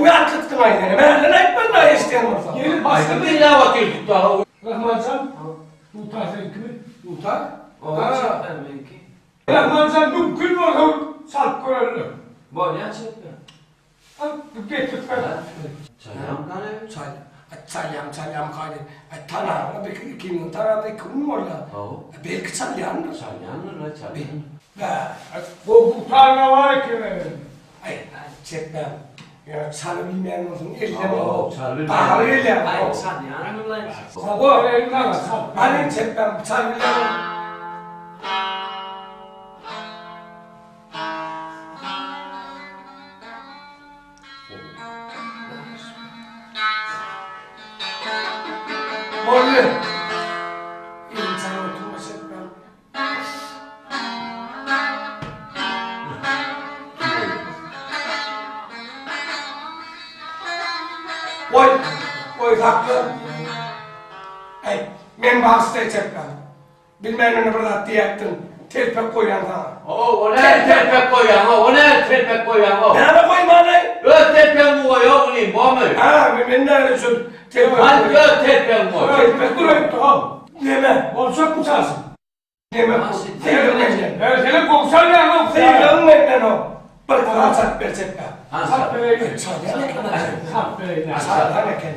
Gowy ýatlatdyň aý seni. Bärden aýtmadyň aý eşidýän bolsaň. Gelin başga bir diňläp otyrdyk dagy. Rahmanjan, dutar seňkimi? Dutar? Oba çepmen meňki. Rahmanjan mümkin bolsa çalyp göreli. Bolýa çepmen. Al, getirip ber. Çalýaň kany? Çal. Çalýaň, çalýaň kany. Tanaňa bir ikimiziň tananda iki gün bolýar. Hawa. Belki çalýandyr. Çalýandyr-la, çalýandyr. Bä. Gowy dutaryň-a bar ekeni. Aý, çepmen. Ýöne çalybilmeýän bolsaň elleme. Hawa, çalybilmeýän. Gahary gelýär. Aý, çalýandyr-la. Hawa. Bereýin saňa, çal. Hany çepmen, çalybilýän bolsaň. Boldy. Elim sana oturma çekmem. Goý, goý sakla. Aý, men bagyşlaý çekmem. Bilmän indi bir zat diýäýipdirin. Telpek goýýan saňa. Ho, o näme telpek goýýaň, ho, o näme telpek goýýaň, ho? Näme goýmany? Öz telpegiňi goý, ho, inim, bormy? Ha, men näme üçin telpek goýýan? Hany, öz telpegiňi goý. Telpek duraýypdy, ho. Neme? Boljakmy çalsyn? Neme? Sylagyň menden. Senem gowy çalýaň, ho. Sylagyň menden, ho. Bir gral çalyp berjek-dä. Çalyp bereýin. Çalýan eken. Çalyp bereýin. Çalýan eken.